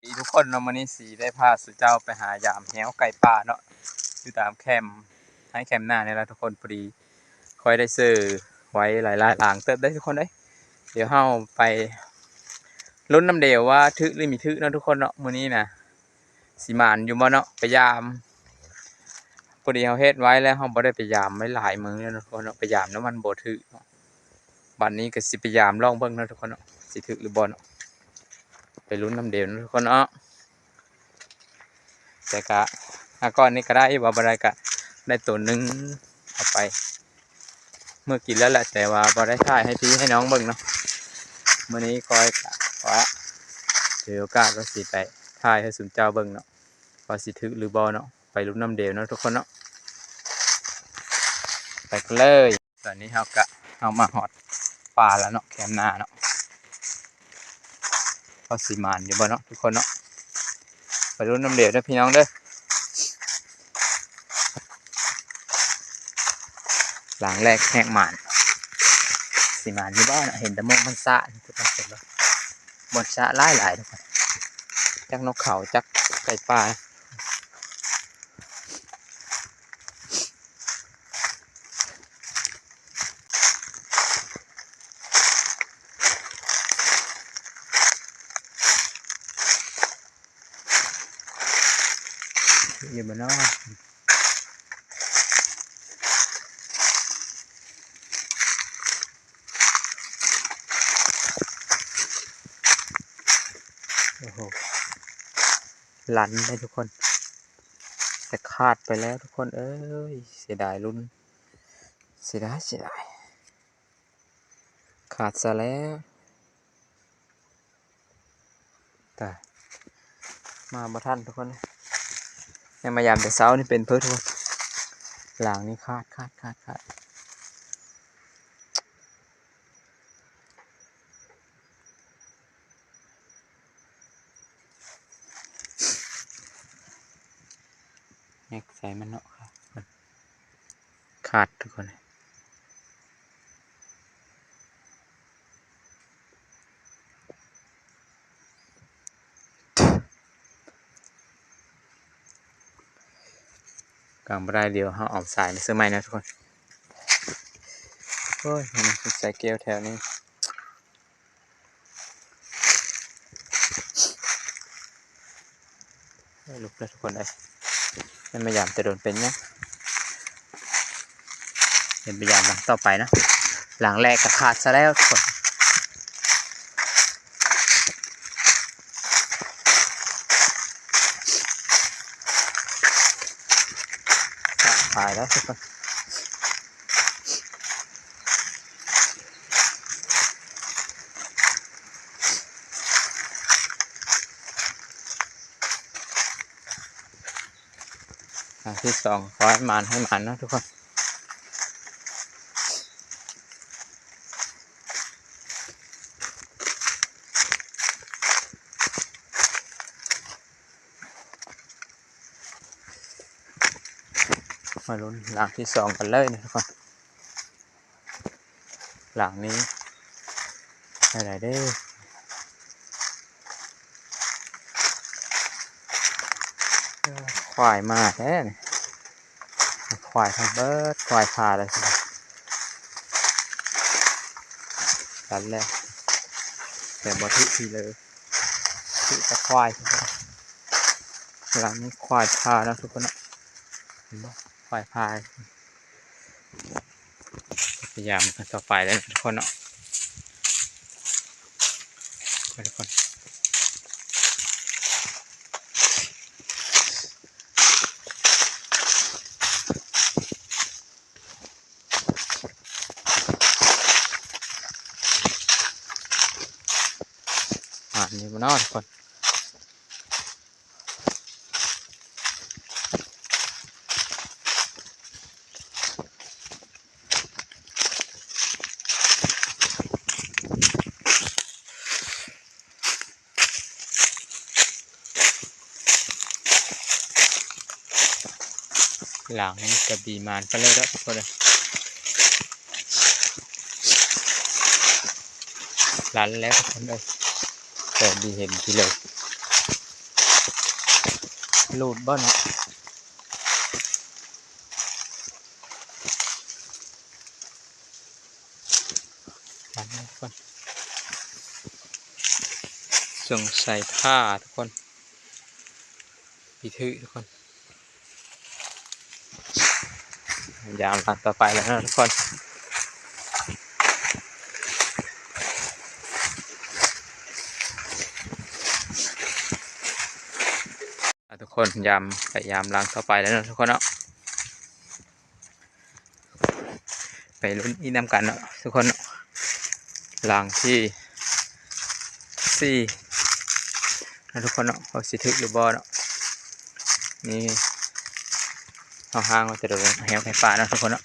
ດີທຸກຄົນເນາະ, ມື້ນີ້ຊິໄດ້ພາສູ່ເຈົ້າໄປຫາຢາມແຮ້ວໄກ່ປ່າເນາະ ຢູ່ຕາມແຄມໄຮ່ແຄມນານີ້ລະທຸກຄົນ. ພໍດີຂ້ອຍໄດ້ຊື້ໄວ້ຫຼາຍໆຫຼັງເຕີບເດ້ທຸກຄົນເອີຍ. ດຽວເຮົາໄປລຸ້ນນຳເດວວ່າຖືກຫຼືບໍ່ຖືກເນາະທຸກຄົນເນາະ. ມື້ນີ້ນະ ຊິໝານຢູ່ບໍ່ເນາະ ໄປຢາມ. ພໍດີເຮົາເຮັດໄວ້ແລ້ວ ເຮົາບໍ່ໄດ້ໄປຢາມໄວ້ຫຼາຍມື້ແລ້ວເນາະທຸກຄົນເນາະ, ໄປຢາມແລ້ວມັນບໍ່ຖືກເນາະ. ບັດນີ້ກໍຊິໄປຢາມລອງເບິ່ງເນາະທຸກຄົນເນາະ ຊິຖືກຫຼືບໍ່ເນາະ. ໄປລຸ້ນນຳເດວເນາະທຸກຄົນເນາະ. ແຕ່ກະ ຫາກ້ອນນີ້ກໍໄດ້ ວ່າບໍ່ໄດ້ກໍໄດ້ໂຕໜຶ່ງເອົາໄປເມືອກິນແລ້ວແຫຼະ, ແຕ່ວ່າບໍ່ໄດ້ຖ່າຍໃຫ້ພີ່ໃຫ້ນ້ອງເບິ່ງເນາະ. ມື້ນີ້ຂ້ອຍກະວ່າຖືໂອກາດວ່າຊິໄປຖ່າຍໃຫ້ຊຸມເຈົ້າເບິ່ງເນາະ ວ່າຊິຖືກຫຼືບໍ່ເນາະ. ໄປລຸ້ນນຳເດວເນາະທຸກຄົນເນາະ, ໄປກັນເລີຍ. ຕອນນີ້ເຮົາກະ ເຮົາມາຮອດປ່າແລ້ວເນາະ ແຄມນາເນາະ, ເຮົາຊິໝານຢູ່ບໍ່ເນາະທຸກຄົນເນາະ. ໄປລຸ້ນນຳເດວເດີພີ່ນ້ອງເດີ. ຫຼັງແລກແຮງໝານ ຊິໝານຢູ່ບໍ່ເນາະ. ເຫັນແຕ່ໝົກມັນຊະ ບ່ອນຊະຫຼາຍໆ ຈັກນົກເຂົາ ຈັກໄກ່ປ່າ. ຢູ່ບໍ່ເນາະ? ໂອ້ໂຫ ລັນເດ້ທຸກຄົນ, ແຕ່ຂາດໄປແລ້ວທຸກຄົນເອີຍ. ເສຍດາຍລຸ້ນ ເສຍດາຍ ເສຍດາຍ. ຂາດຊະແລ້ວ. ຕາຍ ມາບໍ່ທັນທຸກຄົນ. ຍັງມາຢາມແຕ່ເຊົ້ານີ້ເປັນເພີ້ທຸກຄົນ. ຫຼັງນີ້ຂາດ ຂາດ ຂາດ ຂາດ. ແມັກໃສ່ມັນເນາະ ຂາດ ຂາດທຸກຄົນ. ກາງບໍ່ໄດ້ ດຽວເຮົາເອົາສາຍມາຊື້ໃໝ່ເນາະທຸກຄົນ. ໂອ້ຍ ມັນໃສ່ແກ້ວແຖວນີ້. ເອີ ລຸກແລ້ວທຸກຄົນເອີຍ. ແມ່ນມາຢາມແຕ່ດົນເປັນຫຍັງ? ເດີນໄປຢາມຫຼັງຕໍ່ໄປເນາະ. ຫຼັງແລກກໍຂາດຊະແລ້ວທຸກຄົນ. ຂາດ ຂາດແລ້ວທຸກຄົນ. ຫຼັງທີສອງ ຂໍໃຫ້ໝານ ໃຫ້ໝານເນາະທຸກຄົນ. ມາລຸ້ນຫຼັງທີສອງກັນເລີຍນະທຸກຄົນ. ຫຼັງນີ້ໄດ້ຫຼາຍເດ້. ເອີ ຄວາຍມາແທ້ນີ້, ຄວາຍທັງເບິດ ຄວາຍພາເລີຍ. ຕັນແລ້ວ ແຕ່ບໍ່ຖືກທີ່ເລີຍ ຖືກແຕ່ຄວາຍ. ຫຼັງນີ້ຄວາຍພາເນາະທຸກຄົນເນາະ, ເຫັນບໍ່? ຄວາຍພາ. ພະຍາຍາມກັນຕໍ່ໄປເດີທຸກຄົນເນາະ ໄປທຸກຄົນ. ໝານຢູ່ບໍ່ເນາະທຸກຄົນ? ຫຼັງນີ້ກະບີໝານໄປເລີຍເດີທຸກຄົນເອີຍ. ລັນແລ້ວທຸກຄົນເອີຍ, ແຕ່ບີເຫັນທີ່ເລີຍ. ໂຫຼດບໍ່ເນາະ ມັນທຸກຄົນ ສົງໄສຖ້າທຸກຄົນ ພິຖືທຸກຄົນ ຍາມຫຼັງຕໍ່ໄປແລ້ວເນາະທຸກຄົນ. ອ່າ ທຸກຄົນ ຍາມ ໄປຍາມຫຼັງຕໍ່ໄປແລ້ວເນາະທຸກຄົນເນາະ ໄປລຸ້ນອີກນຳກັນເນາະທຸກຄົນເນາະ ຫຼັງທີສີ່ເນາະທຸກຄົນເນາະ ວ່າຊິຖືກຫຼືບໍ່ເນາະ. ນີ້ເຮົາຫາງວ່າຈະໂດນແຮວໄຟຟ້າເນາະທຸກຄົນເນາະ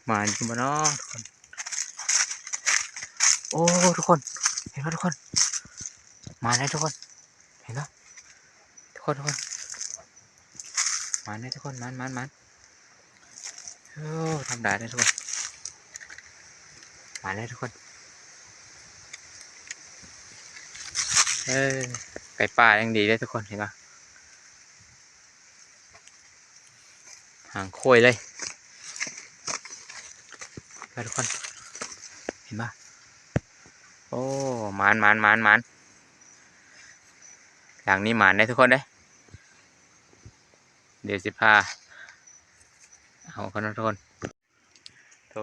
ມາຢູ່ບໍ່ເນາະທຸກຄົນ. ໂອ້ ທຸກຄົນ ເຫັນບໍ່ທຸກຄົນ ມາແລ້ວທຸກຄົນ ເຫັນບໍ່ ທຸກຄົນ ທຸກຄົນ ມາແລ້ວທຸກຄົນ ມາ ມາ ມາ ໂອ້ ທຳດາເດ້ທຸກຄົນ ມາແລ້ວທຸກຄົນ ເອີ ໄກ່ປ່າຍັງດີເດ້ທຸກຄົນ ເຫັນບໍ່? ຫາງໂຄ້ຍເລີຍ ເຫັນບໍ່ທຸກຄົນ ເຫັນບໍ່? ໂອ້ ໝານ ໝານ ໝານ ໝານ ຫຼັງນີ້ໝານເດ້ທຸກຄົນເດ້ ດຽວຊິພາເອົາກ່ອນເນາະທຸກຄົນ. ໂຕ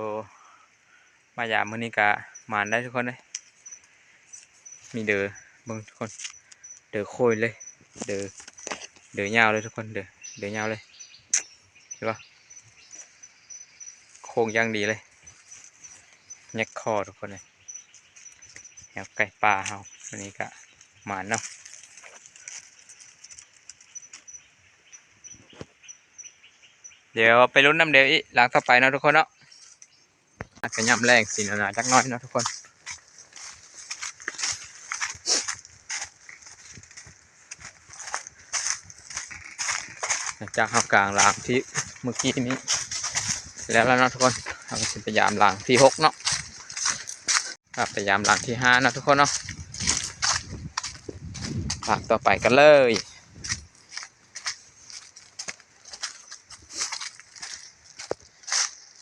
ມາຢາມມື້ນີ້ກະໝານໄດ໋ທຸກຄົນເອີຍ ມີເດີ ເບິ່ງທຸກຄົນ ເດີໂຄ້ຍເລີຍ ເດີ ເດີຍາວເລີຍທຸກຄົນ ເດີ ເດີຍາວເລີຍ ເຫັນບໍ່? ໂຄ້ງຢ່າງດີເລີຍ ແຍກຄໍທຸກຄົນເອີຍ ແນວໄກ່ປ່າເຮົາ ມື້ນີ້ກະໝານເນາະ. ດຽວໄປລຸ້ນນຳເດວອີກຫຼັງຕໍ່ໄປເນາະທຸກຄົນເນາະ ອາດຈະຍາມແລງຊິໜາໆຈັກໜ້ອຍເນາະທຸກຄົນ ຫຼັງຈາກເຮົາກາງຫຼັງທີ່ມື້ກີ້ນີ້ແລ້ວລະເນາະທຸກຄົນ ເຮົາກະຊິໄປຍາມຫຼັງທີຫົກເນາະ ໄປຍາມຫຼັງທີຫ້າເນາະທຸກຄົນເນາະ ຕາມຕໍ່ໄປກັນເລີຍ.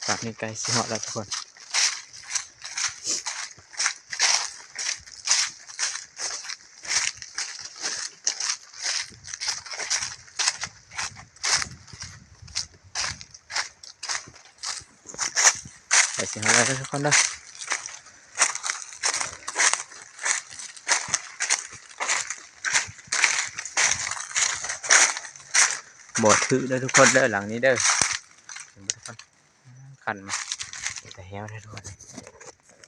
ຕອນນີ້ໃກ້ຊິຮອດແລ້ວທຸກຄົນ ໃກ້ຊິຮອດແລ້ວເດີທຸກຄົນເດີ ບໍ່ຖືກເດີທຸກຄົນເດີ ຫຼັງນີ້ເດີ ເຫັນບໍ່ທຸກຄົນ ຄັນມາ ເປັນຕາແຮ້ວເດີທຸກຄົນ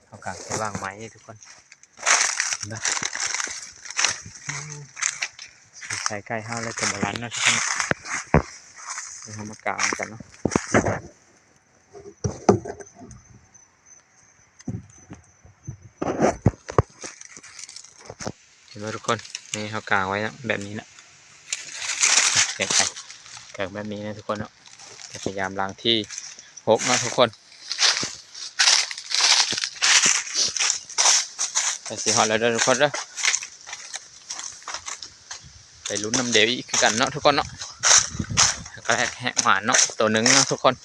ເຮົາກາງໃສ່ຫວ່າງໄມ້ເດີທຸກຄົນ ເຫັນບໍ່ ໃສ່ໃກ້ເຮົາແລ້ວກະບໍ່ລັນເນາະທຸກຄົນ ເຮົາມາກາງນຳກັນເນາະ ເຫັນບໍ່ທຸກຄົນ ນີ້ເຮົາກາງໄວ້ເນາະ ແບບນີ້ເນາະ ກາງໄປ ກາງແບບນີ້ເນາະທຸກຄົນເນາະ ກະພະຍາຍາມຫຼັງທີຫົກເນາະທຸກຄົນ ໃກ້ຊິຮອດແລ້ວເດີທຸກຄົນເດີ ໄປລຸ້ນນຳເດວອີກຄືກັນເນາະທຸກຄົນເນາະ ກະແຮກ ແຮກໝານເນາະ ໂຕໜຶ່ງເນາະທຸກຄົນ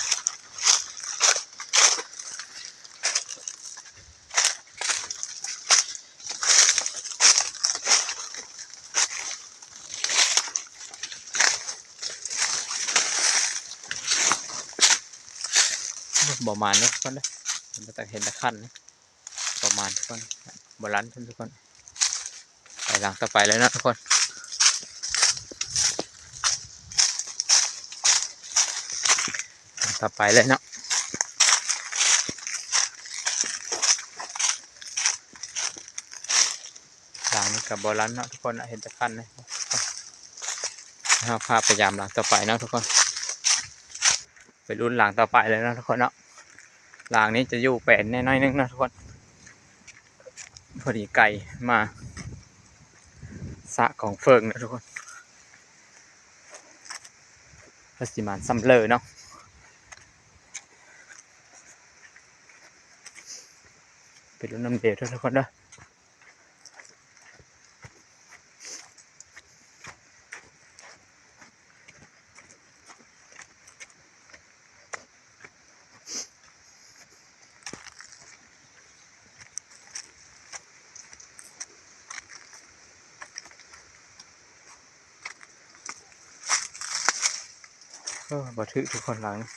ບໍ່ໝານເນາະທຸກຄົນເດີ ເຫັນແຕ່ຄັນ ປະມານທຸກຄົນ ບໍ່ລັນທຸກຄົນ ໄປຫຼັງຕໍ່ໄປເລີຍເນາະທຸກຄົນ ຫຼັງຕໍ່ໄປເລີຍເນາະ ຫຼັງນີ້ກະບໍ່ລັນເນາະທຸກຄົນ ເຫັນແຕ່ຄັນເລີຍ ເຮົາພາໄປຍາມຫຼັງຕໍ່ໄປເນາະທຸກຄົນ. ໄປລຸ້ນຫຼັງຕໍ່ໄປເລີຍເນາະທຸກຄົນເນາະ ຫຼັງນີ້ຈະຢູ່ແປນແດ່ໜ້ອຍໜຶ່ງເນາະທຸກຄົນ ພໍດີໄກ່ມາສະກອງເຟີງເນາະທຸກຄົນ ວ່າຊິໝານສ່ຳເລີເນາະ ໄປລຸ້ນນຳເດວເດີທຸກຄົນເດີ. ບໍ່ຖືກທຸກຄົນ ຫຼັງນີ້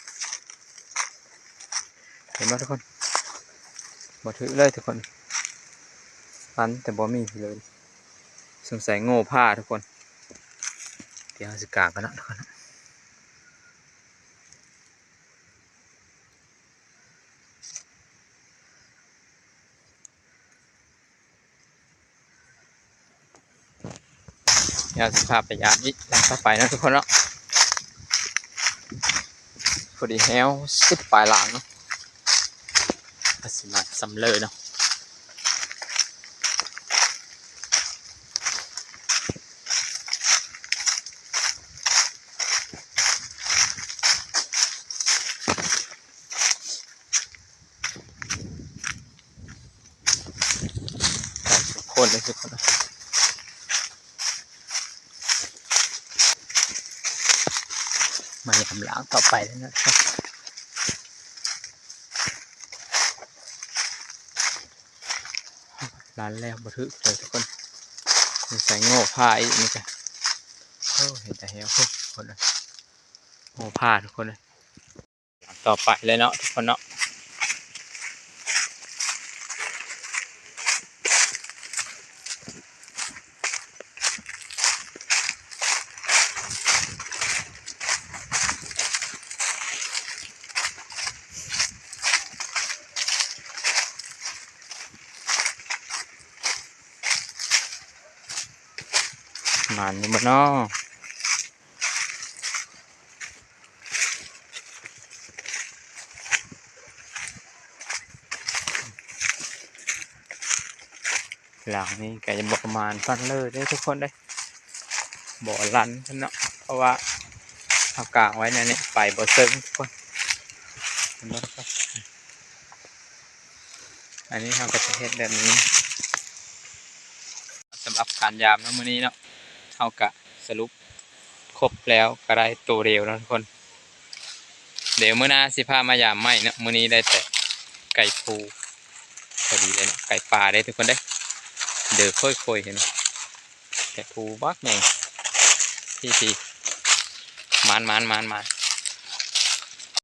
ເຫັນບໍ່ທຸກຄົນ? ບໍ່ຖືກເລີຍທຸກຄົນ ຟັນແຕ່ບໍ່ມີເລີຍ. ສົງໄສໂງ່ຜ່າທຸກຄົນ. ດຽວເຮົາຊິກາງກ່ອນເນາະທຸກຄົນ. ດຽວຊິພາໄປຢາມອີກຫຼັງຕໍ່ໄປເນາະທຸກຄົນເນາະ. ພໍດີແຮວສິບປາຍຫຼັງເນາະ ກໍຊິມາສຳເລີເນາະ. ໂຄດເລີຍທຸກຄົນ. ມາຢາມຫຼັງຕໍ່ໄປເລີຍເນາະ. ລັນແລ້ວບໍ່ຖືກເລີຍທຸກຄົນ. ສົງໄສໂງ່ຜ່າອີກນີ້ກະ. ໂອ້ ເຫັນແຕ່ແຮວພຸ້ນທຸກຄົນເອີຍ. ໂງ່ຜ່າທຸກຄົນເອີຍ. ຕໍ່ໄປເລີຍເນາະທຸກຄົນເນາະ. ໝານຢູ່ບໍ່ນໍ? ຫຼັງນີ້ກະບໍ່ປະມານປານເລີເດ້ທຸກຄົນເດ້. ບໍ່ລັນເນາະ ເພາະວ່າເຮົາກາງໄວ້ແນວນີ້ ໄປບໍ່ເຊິ່ງທຸກຄົນ. ເຫັນບໍ່? ອັນນີ້ເຮົາກໍຈະເຮັດແບບນີ້. ສຳລັບການຢາມເນາະ ມື້ນີ້ເນາະ ເຮົາກະສະຫຼຸບຄົບແລ້ວ ກະໄດ້ໂຕດຽວເນາະທຸກຄົນ. ດຽວມື້ໜ້າຊິພາມາຢາມໃໝ່ເນາະ. ມື້ນີ້ໄດ້ແຕ່ໄກ່ພູພໍດີເລີຍເນາະ ໄກ່ປ່າເດ້ທຸກຄົນເດ້. ເດີຄ່ອຍໆ ເຫັນບໍ່? ແຕ່ພູບັກໃຫຍ່ ພີ້ໆ ໝານໆ ໝານໆ.